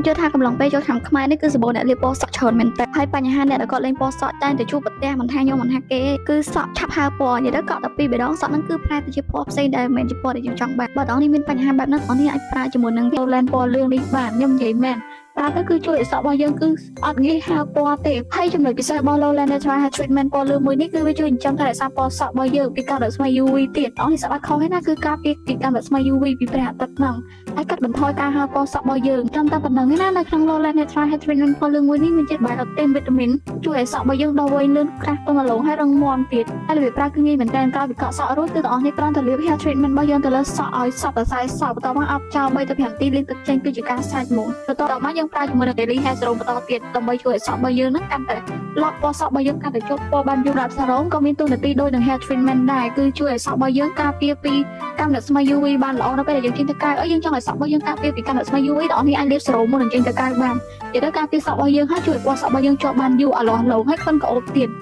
ជឿថាកំឡុងពេលចូលឆ្នាំខ្មែរនេះគឺសម្បូរអ្នកលាបពណ៌សក់ច្រើនមែនតើហើយបញ្ហាអ្នកដែលគាត់លេងពណ៌សក់តែងតែជួបប្រទះមិនថាខ្ញុំមិនថាគេគឺសក់ឆាប់ហើពណ៌និយាយទៅកក់តែពីរបីដងសក់ហ្នឹងគឺប្រែទៅជាពណ៌ផ្សេងដែលមិនមែនជាពណ៌ដែលយើងចង់បានបើដល់នេះមានបញ្ហាបែបហ្នឹងបងនេះអាចប្រើជាមួយនឹង Lowland ពណ៌លឿងនេះបានខ្ញុំនិយាយមែនប្រើទៅគឺជួយឲ្យសក់របស់យើងគឺអត់ងាយហើពណ៌ទេហើយចំណុចពិសេសរបស់ Lowland Natural Hair Treatment ពណ៌លឿងមួយនេះគឺវាជួយចិញ្ចឹមថែរក្សាពណ៌សក់របស់យើងពីកាំរស្មី UV ទៀតអស់នេះសក់អត់ខុសទេណាគឺការពារពីកាំរស្មី UV ពីព្រះអាទិត្យហ្នឹងហើយកាត់បន្ថយការហើពណ៌សក់របស់យើងត្រឹមតែប៉ុណ្្នឹងទេណានៅក្នុង Lowland Natural Hair Treatment ពណ៌លឿងមួយនេះមានជាតិ biotin វីតាមីនជួយឲ្យសក់របស់យើងដុះវែងលឿនក្រាស់ទន់រលោងហើយរឹងមាំទៀតហើយរបៀបប្រើគឺងាយមែនតើក្រោយពីកក់សក់រួចគឺបងប្អូនគ្រាន់តែលាប hair treatment របស់យើងទៅលើសក់ឲ្យសព្វសរសៃសក់បន្ទាប់មកអបចោល3ទៅ5នាទីលាងទឹកចេញគឺជាការស្រេចហ្មងបន្ទាប់មកយើងប្រើជាមួយនឹង daily hair serum បន្តទៀតដើម្បីជួយឲ្យសក់របស់យើងហ្នឹងកាន់តែលក់ពណ៌សក់របស់យើងកាន់តែជាប់ពណ៌បានយូររាប់ serum ក៏មានតួនាទីដូចនឹង hair treatment ដែរគឺជួយឲ្យសក់របស់យើងការពារពីកាំរស្មី UV បានល្អនៅពេលដែលយើងចេញទៅក្រៅអីយើងចង់ឲ្យសក់របស់យើងការពារពីកាំរស្មី UV បងប្អូនអាចលាប serum មុននឹងចេញទៅក្រៅបាននិយាយទៅការពារសក់របស់យើងហើយជួយឲ្យពណ៌សក់របស់យើងជាប់បានយូរឲ្យលាស់លោងហើយក្លិនក៏អូបទៀត។